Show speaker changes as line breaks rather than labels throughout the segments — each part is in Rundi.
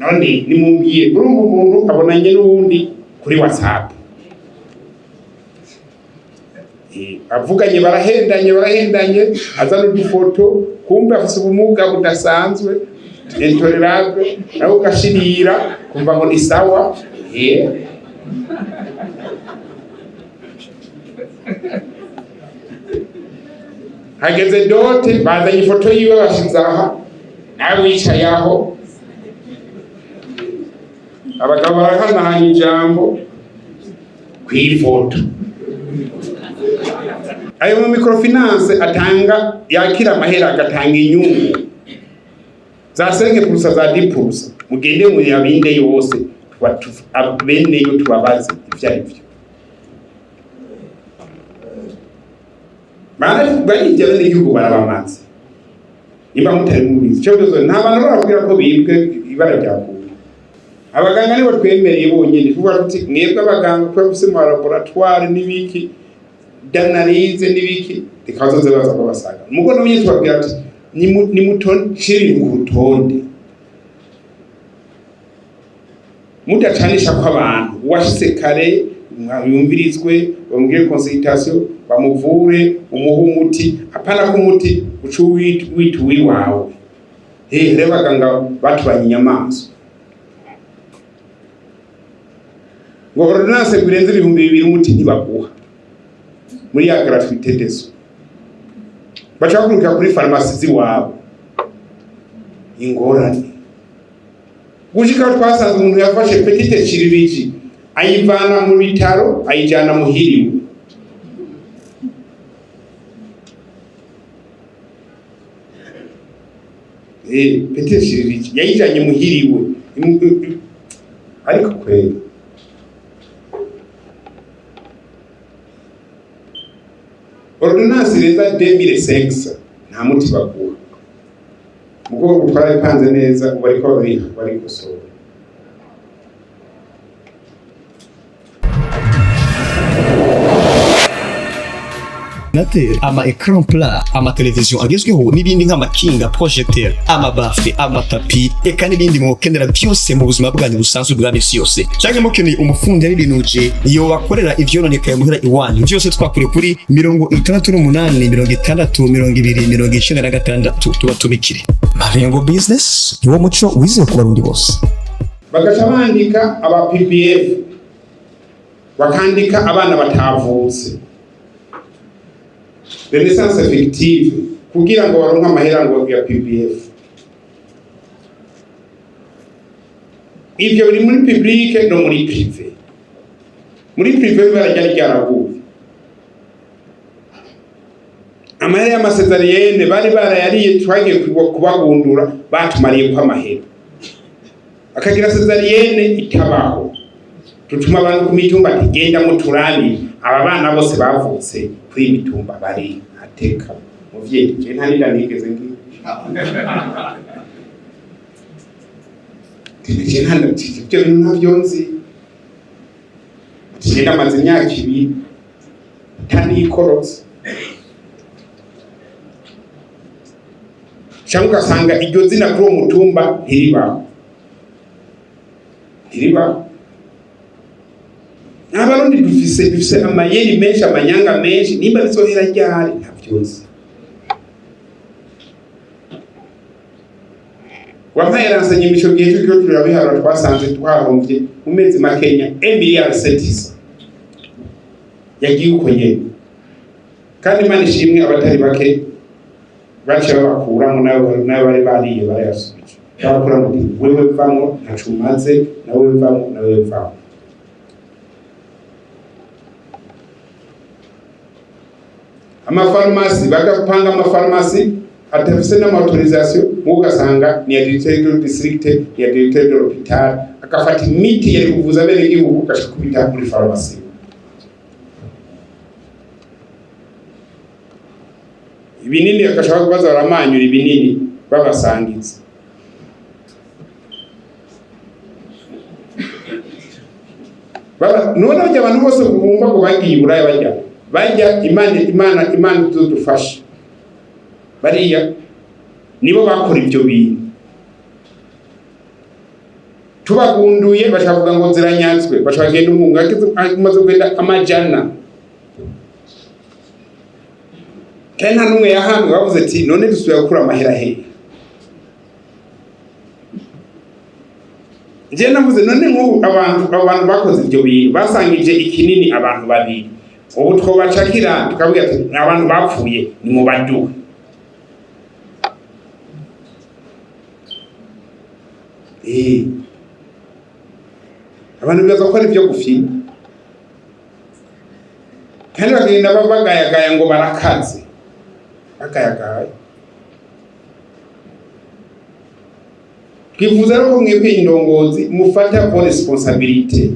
None nimumbwiye, urumva umuntu abonanye n'uwundi kuri WhatsApp. Avuganye, barahendanye, barahendanye, azana udufoto, kumbe afise ubumuga budasanzwe, intolérable, nawe ugashirira kumva ngo ni sawa. Hageze dot, bazanye ifoto yiwe, bashize aha, nawe wicaye aho, abagabo barahanahanya ijambo kw'ifoto. Ayo mu microfinance atanga, yakira amahera, agatanga inyungu za 5%, za 10%, mugende muyabinde yose, beneyo tubabaze ivyo ari vyo. Barivye bene igihugu, barabamaze. Nimba mutari mubizi ico byose, nta bantu barabwira ko bibwe, ibara ryaguye. Abaganga nibo twemereye bonyene, tuvuga tuti: "Mwebwe abaganga, kuba mufise mu laboratoire n'ibiki d'analyse n'ibiki, reka bazoze baza babasanga." Mugo nabo tubabwira ati: "Nimushire ku rutonde, mudacanisha ko abantu. Uwashitse kare yumvirizwe, bamubwire consultation, bamuvure, umuhe umuti, apana ko umuti uca wita uwiwawe." Rero abaganga batubanye inyamaswa, ngo ordonnance birenze 2000 umuti ntibaguha. Muri ya gratuité des soins, baca bakurikira kuri farumasi z'iwabo. Ingorane gushika aho twasanze umuntu yafashe petite chirurgie, ayivana mu bitaro, ayijana muhiriwe. Petite chirurgie yayijanye muhiriwe. Ariko kweri ordonnance irenza 2500 nta muti baguha. Mugo twarabipanze neza, ubu bariko barikosora.
Ordinateur, ama écran plat, ama televiziyo agezweho n'ibindi nk'amakinga, projecteur, ama baffles, amatapi, eka n'ibindi mwokenera byose mu buzima bwanyu busanzwe bwa misi yose. Cyangwa mukeneye umufundi yabibinuje iyo bakorera ivyononekaye muhira iwanyu, byose twakure kuri 68 60 20 96, tubatumikire. Marengo Business, niwo muco wizewe ku Barundi bose.
Bagaca bandika aba PPF, bakandika abana batavutse, renaissance effective, kugira ngo baronke amahera ngo ya PPF. Ivyo biri muri public no muri privé. Muri privé ibara ryari ryaraguye, amahera y'ama césariennes bari barayariye. Twagiye kubagundura, batumariye ko amahera, akagira césarienne itabaho. Tutuma abantu ku mitumba ati: "Genda muturabire aba bana bose bavutse kuri iyi mitumba bari ateka." Muvyeyi, je nta ninda nigeze ngira, je nta ibyo bintu ntavyo nzi. Ati: "Je ndamaze imyaka 2 ntanikorotse." Cyangwa ugasanga iryo zina kuri uwo mutumba ntiribaho, ntiribaho. Abarundi dufise amayeri menshi, amanyanga menshi. Nimba bizohera ryari, ntavyo nzi. Wampaye renseignement, ico gihe turiko turabiharura, twasanze twahomvye mu mezi makenya 1 miliyari 700 yagiye uko nyene. Kandi Imana ishimwe, abatari bake baciye babakuramo, nayo bari bariye barayasubije, babakuramo uti: "Wewe vamwo, ntaco umaze, nawe vamwo, nawe vamwo." Amafarumasi, bagapanga amafarumasi atafise n'ama autorisation, mu ugasanga ni ya directeur du district, ni ya directeur de l'hôpital, agafata imiti yari kuvuza bene igihugu, agashaka muri farumasi. Ibinini agashaka kubaza, baramanyura ibinini babasangiza. None barya abantu bose bumva ngo bagiye i Buraya, bajya Imana izodufasha. Bariya nibo bakora ibyo bintu. Tubagunduye bashavuga ngo ziranyazwe, bashagenda umwunga umaze kugenda amajana, kandi nta n'umwe yahamwe. Bavuze ati: "None dusubira gukura amahera hehe?" Njye navuze: "None nk'ubu abantu bakoze ibyo bintu basangije ikinini abantu babiri, ubu twobacakira tukavuga ati abantu bapfuye ni mu baduha." Abantu bibaza ko ari ibyo gufina, kandi bagenda bagayagaya ngo barakaze, bagayagaya. Twifuza rero ko mwebwe indongozi mufata vos responsabilités.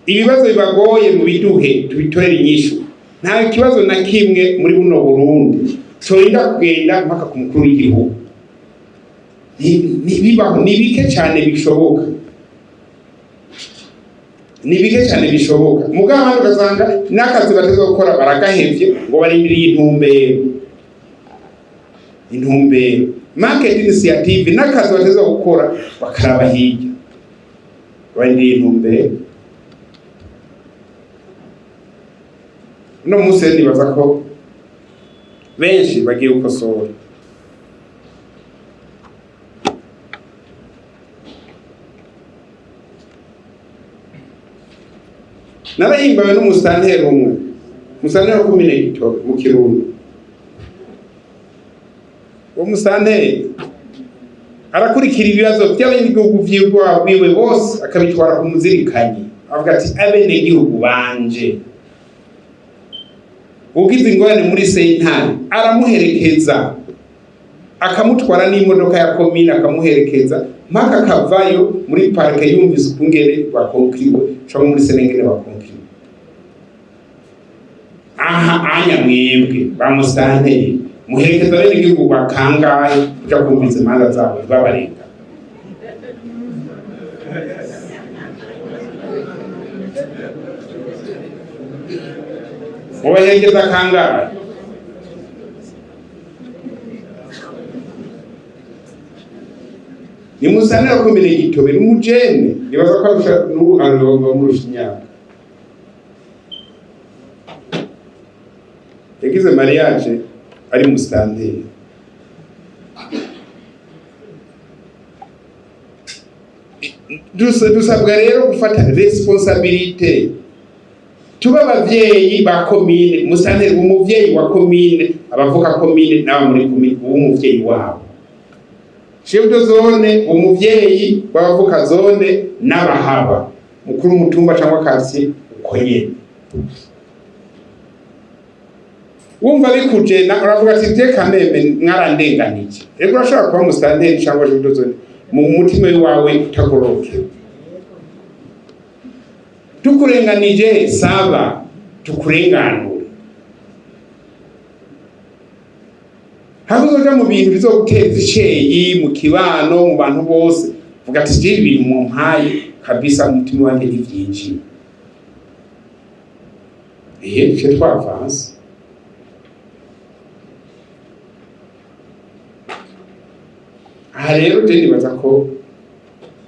Ibibazo bibagoye mu biduhe, tubitorere inyishu. Nta kibazo na kimwe muri buno Burundi corinda kugenda mpaka ku mukuru w'igihugu. Ntibibaho, ni bike cyane bishoboka, ni bike cyane bishoboka. Mugabo hano ugasanga n'akazi bateze gukora baragahevye ngo barindiriye intumbero, intumbero, manque d'initiative. N'akazi bateze gukora bakaraba hirya, barindiriye intumbero. Uno munsi rero nibaza ko benshi bagiye gukosora. Narahimbawe n'umusitanteri umwe, umusitanteri wa komine Gitobe mu Kirundo. Uwo musitanteri arakurikira ibibazo by'abanyagihugu biwe bose, akabitwara ku muzirikanyi, avuga ati: "Abenegihugu banje." Ugize ingorane muri sentare aramuherekeza, akamutwara n'imodoka ya komine, akamuherekeza mpaka akavayo muri parquet yumvise ukungene bakonkiriwe, canke muri sentare bakonkiriwe. Aha anya mwebwe bamusitanteri muherekeza bene igihugu bakangahe kuja kumviriza imanza zabo ntibabarenga? Mubaherekeza kangahe? Ni musitanteri wa komine Gitobe, ni umujene, nibaza ko arusha n'ubu bamurusha imyaka. Yagize mariage ari musitanteri. Dusabwa rero gufata responsabilité, tuba abavyeyi ba komine. Musitanteri umuvyeyi wa komine, abavuka komine n'aba muri komine uba umuvyeyi wabo. Chef de zone umuvyeyi w'abavuka zone n'abahaba, mukuru w'umutumba cyangwa quartier uko nyene. Wumva bikujena uravuga ati: "Teka meme mwarandenganije." Rero urashobora kuba musitanteri cyangwa chef de zone mu mutima wawe utagororokewe. Tukurenganije, saba tukurenganure. Hamwe uzoja mu bintu bizoguteza iceyi mu kibano, mu bantu bose, vuga ati: "Je ibintu mumpaye kabisa umutima wanjye ntivyinjiye." Iye duce twavanse. Aha rero je nibaza ko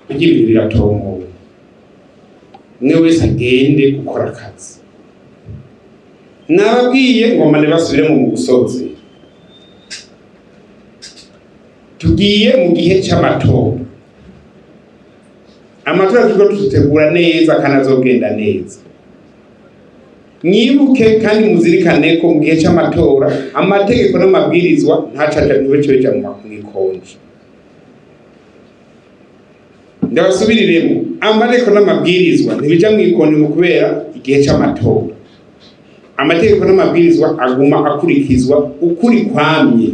burya ibintu biratomowe, umwe wese agende gukora akazi. Nababwiye ngo mane basubire mu gusozi. Tugiye mu gihe c'amatora. Amatora turiko tutegura neza kandi azogenda neza. Mwibuke kandi muzirikane ko mu gihe c'amatora amategeko n'amabwirizwa ntacaja, ntibice bija mw'ikonje. Ndabasubiriremo: amategeko n'amabwirizwa ntibija mw'ikonje ngo kubera igihe c'amatora. Amategeko n'amabwirizwa aguma akurikizwa ukuri kwamye.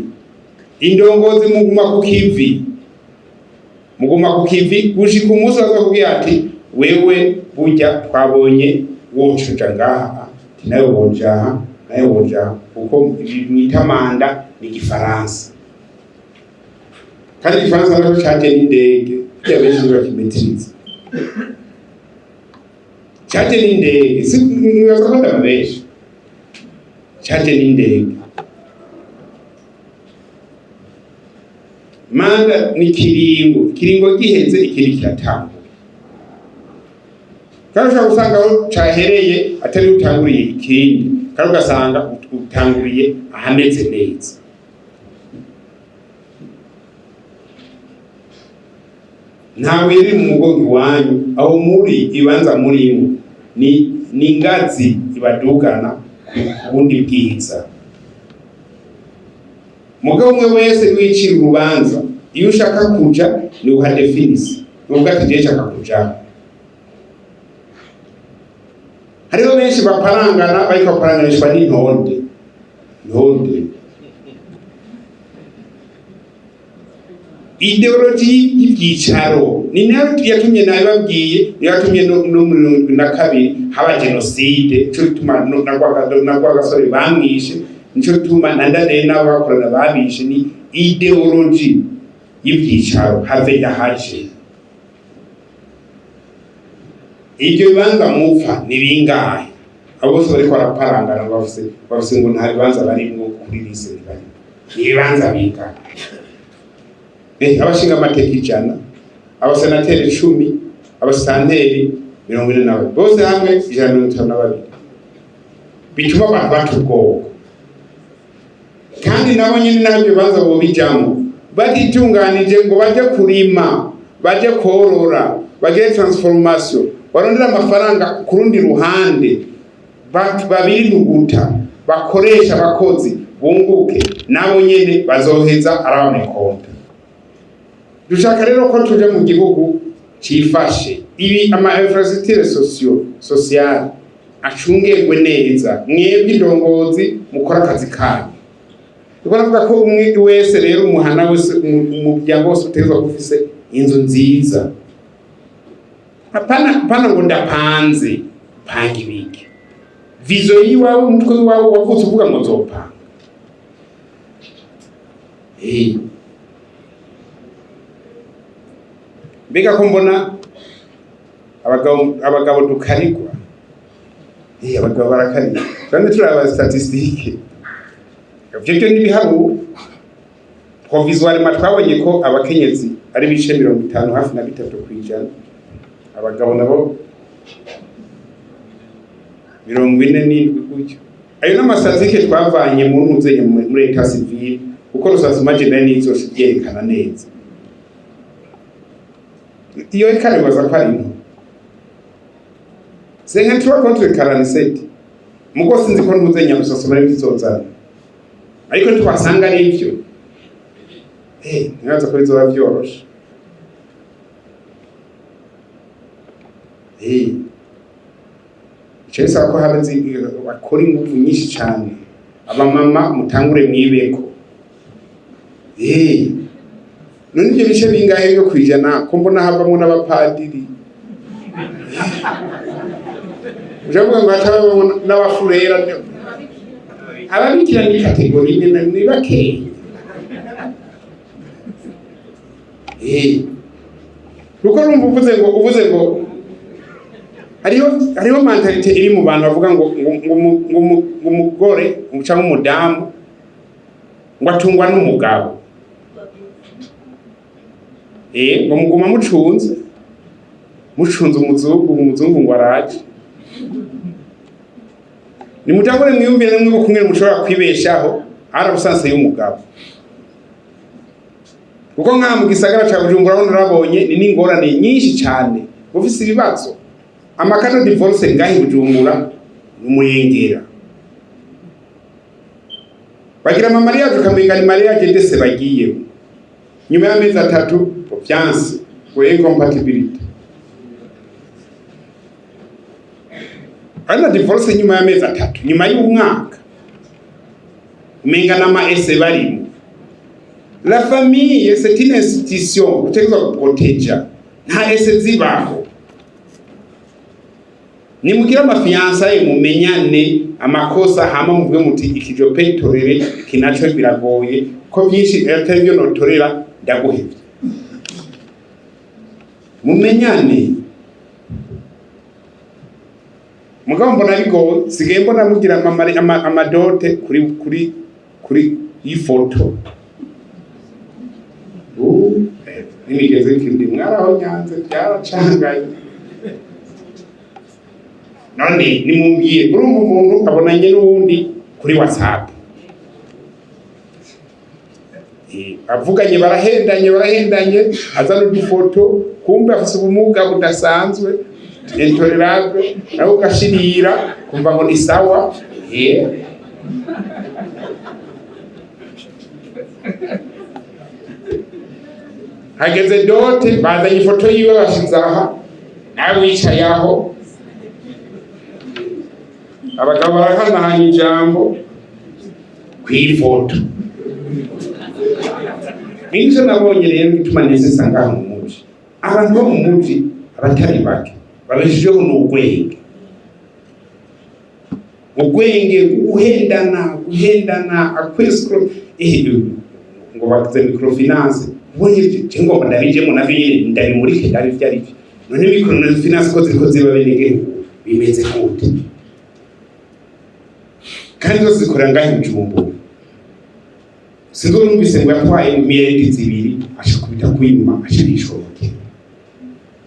Indongozi muguma ku kivi, muguma ku kivi gushika umunsi bazakubwira ati: "Wewe burya twabonye wocuja ngaha, ati nawe woja aha, nawe woja aha." Kuko ibi mwita mandat ni igifaransa, kandi igifaransa naco caje n'indege. Burya benshi ntibakimetiriza, caje n'indege. Si mwibaza ko ndababesha? Caje n'indege. Mandat ni kiringo, kiringo giheze ikindi kiratangura. Kandi ushobora gusanga aho cahereye atari utanguriye ikindi, kandi ugasanga utanguriye ahameze neza. Ntawe iri mu mugongo iwanyu, aho muri ibanza murimo ni ingazi ibadugana ku bundi bwiza. Mugabo umwe wese wicira urubanza, iyo ushaka kuja ni uhadefinise, uvuga ati jewe nshaka kuja. Hariho benshi baparangana bariko baparanganishwa n'intonde. Ntonde. Ideology y'ibyicaro ni nayo yatumye nabibabwiye, niyo yatumye no muri 72 haba genocide, nico gituma na Rwagasore bamwishe, nico gituma na Ndadaye n'abo bakorana babishe. Ni ideology y'ibyicaro have yahaje. Ibyo bibanza mupfa ni bingahe? Abo bose bariko baraparangana bafise ngo nta bibanza barimwo kuri lise barimo. Ni ibibanza bingahe? Abashinga amateka 100, abasenateri 10, abasanteri 42, bose hamwe 152. Bituma abantu bata ubwoba. Kandi nabo nyene nabo ibibanza bobijamwo batitunganije ngo baje kurima, baje korora, bagire transformation, barondera amafaranga ku rundi ruhande, babiruguta, bakoresha abakozi bunguke, nabo nyene bazoheza arabamekonta. Dushaka rero ko tuja mu gihugu cifashe, ibi ama infrastructure sociale acungerwe neza. Mwebwe indongozi mukora akazi kanyu. Niko navuga ko umwe wese rero umuhana wese, umuryango wose utegerezwa kuba ufise inzu nziza. Hapana, hapana ngo ndapanze, panga ibiki. Vision yiwawe, umutwe wiwawe wavutse uvuga ngo nzopanga. Mbega ko mbona abagabo dukarigwa. Abagabo barakarigwa. Kandi turaba statistique. Ivyo byo n'ibiharuro. Provisoirement twabonye ko abakenyezi ari ibice 50 hafi na bitatu kwijana. Abagabo nabo 47 gutyo. Ayo n'amastatistike twavanye mu ntuzenye muri état civil, kuko recensement général nizo vyerekana neza. Iyo écart bibaza ko ari nto. 53 contre 47. Mugo sinzi ko ntuzenya recensement bizozana. Ariko twasanga ari ivyo. Ntibaza ko bizoba vyoroshe. Ico bisaba ko haba bakora inguvu nyinshi cane. Abamama mutangure mwibeko. None ivyo bice bingahe byo kwijana ko mbona havamwo n'abapadiri? Ujavuga ngo hatabamwo n'abafurera. Ababikira ni catégorie imwe ni bakeya. Kuko urumva uvuze ngo hariho mentalité iri mu bantu bavuga ngo umugore cyangwa umudamu ngo atungwa n'umugabo. Ngo muguma mucunze umuzungu ngo araje. Nimutangure mwiyumvire nimwe kumwe mushobora kwibeshaho arabusanse y'umugabo. Kuko nka mu gisagara ca Bujumbura ho narabonye ni n'ingorane nyinshi cyane, ufise ibibazo. Ama cas de divorce ngahi Bujumbura n'umuyengera. Bagira ama mariage ukamenga ni mariage ndetse bagiye. Nyuma y'amezi 3 vyanse, ngo incompatibilité. Ari na divorce nyuma y'amezi 3, nyuma y'umwaka. Umenga n'ama ese barimo. La famille, c'est une institution utegerezwa guproteja. Nta ese zibaho. Nimugire ama fiançailles mumenyane amakosa, hama muvuge muti iki je peux tolérer, iki naco biragoye, ko byinshi atari byo notorera ndaguhevye. Mumenyane. Mugabo mbona bigoye, sigaye mbona mugira ama dot kuri ifoto. Ubu n'imigenzo y'ikirundi mwaraho nyanze byaracanganye. None nimumbwire, urumva umuntu abonanye n'uwundi kuri WhatsApp, avuganye, barahendanye, barahendanye, azana udufoto, kumbe afise ubumuga budasanzwe, intolerable, nawe ugashirira kumva ngo ni sawa. Hageze dot, bazanye ifoto yiwe, bashize aha, nawe wicaye aho, abagabo barahanahana ijambo kw'ifoto. N'ivyo nabonye rero bituma nezesa ngaha mu muji, abantu bo mu muji abatari bake babeshejeho n'ugwenge, ubwenge, guhendana, guhendana, akwescro, ngo bagize microfinance. Ubonye je ngomba ndabijemo navyo nyene, ndabimurike, ndabi ivyo ari vyo. None microfinance ko ziriko ziba benegihugu, bimeze gute? Kandi zose zikorera ngaho i Bujumbura. Sinzi numvise ngo yatwaye miliyari 2, ashakubita kwima, aca arishomokera.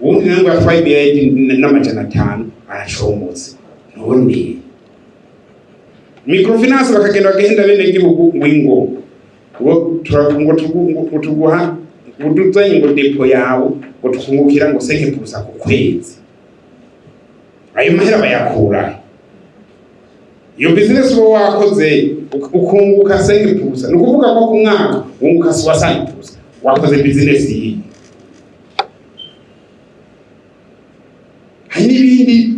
Uwundi nawe ngo yatwaye miliyari n'500, aracomotse. None microfinance bakagenda bagahenda bene gihugu ngo ingo ngo ngo tuguha, ngo tuzanye ngo dépôt yawe, ngo tukungukira ngo 5% ku kwezi. Ayo mahera bayakura iyo business uba wakoze ukunguka 5%, ni ukuvuga ko ku mwaka wunguka 60%. Wakoze business yiyi? Hari n'ibindi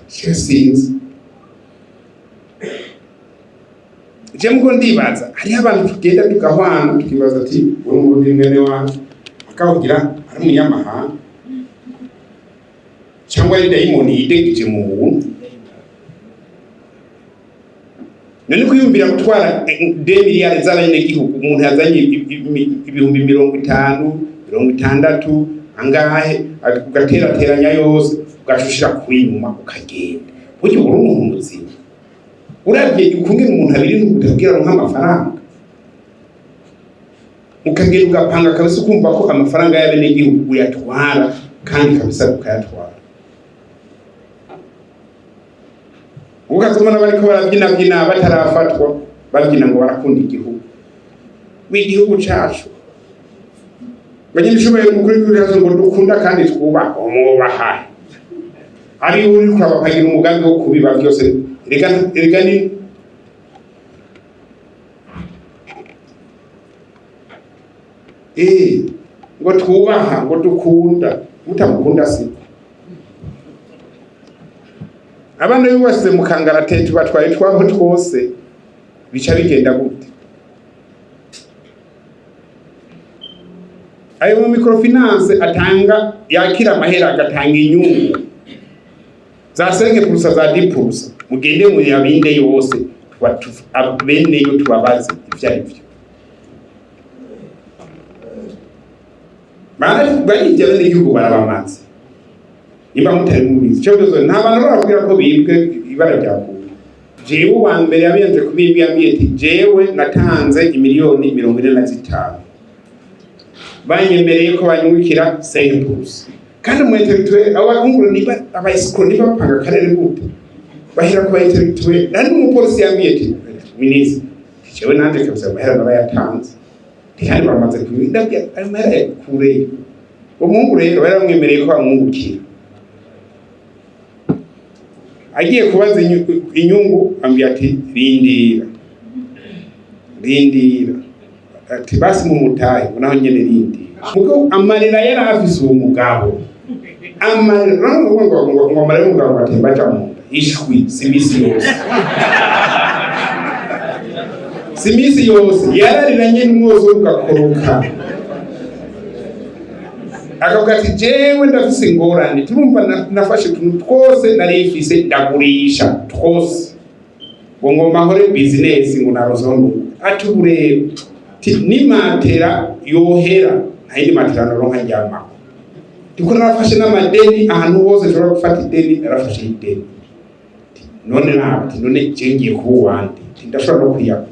je sinzi. Je mugo ndibaza, hariho abantu tugenda tugahwana, tukibaza ati uri Umurundi mwene wacu, akawugira ari umunyamahanga cyangwa ari dayimoni yidegije mu buntu. None kwiyumvira gutwara 2 miliyari z'abenegihugu, umuntu yazanye 50,000, 60 angahe, ugaterateranya yose, ugaca kuri inyuma ukagenda, burya uri umuntu muzima? Uravye ukungene umuntu abiri n'ukutabwira nk'amafaranga, ukagenda ugapanga kabisa, ukumva ko amafaranga y'abenegihugu uyatwara, kandi kabisa ukayatwara, ukazobona bariko barabyinabyina batarafatwa, babyina ngo barakunda igihugu, w'igihugu cacu banyamishoboye, umukuru w'igihugu cacu ngo dukunda kandi twubaha. Umwubaha ari uri kuraba, umugambi wo kubiba byose. Erega erega ni ngo twubaha, ngo dukunda, mutamukunda siko. Abana bibasize mu kangaratete, batwaye twabo twose, bica bigenda gute? Ayo mu microfinance atanga, yakira amahera, agatanga inyungu za 5%, za 10%, mugende mu yabinde yose, beneyo tubabaze ivyo ari vyo. Barivye abenegihugu, barabamaze. Nimba mutari mubizi ico byose, nta bantu barabwira ko bibwe ibara ryaguye. Jewe uwa mbere yabiyanze kubibwa yambwiye ati: "Jewe natanze imiliyoni 45, banyemereye ko banyungukira 5%." Kandi mu intellectuel, abo bahungu niba aba escrocs, niba bapanga akarere gute, bahera ku ba intellectuel. Nari n'umupolisi yambwiye ati: "Minisitiri, jewe nanje kabisa amahera narayatanze, kandi bamaze kubindabya ayo mahera yakureyo." Umuhungu rero bari bamwemereye ko bamwungukira, agiye kubaza inyungu, ambwiye ati: "Rindira, rindira." Ati: "Basi mumutahe." Ngo naho nyene rindira. Mugabo amarira yari afise uwo mugabo, amarira ngo amarira y'umugabo atemba aja mu nda. Ishwi, si imisi yose, si imisi yose yarariranye n'umwuzure ugakoroka, akavuga ati: "Jewe ndafise ingorane, turumva nafashe utuntu twose nari mfise, ndagurisha twose ngo ngomba nkore business, ngo narozeho nunguka." Ati: "Ubu rero n'imatera yohera, nta yindi matera noronka ndyamako, ndiko narafashe n'amadeni ahantu hose nshobora gufata ideni, narafashe ideni. None nawe, ati none je ngiye kuba uwande? Ati ndashobora no kwiyahura."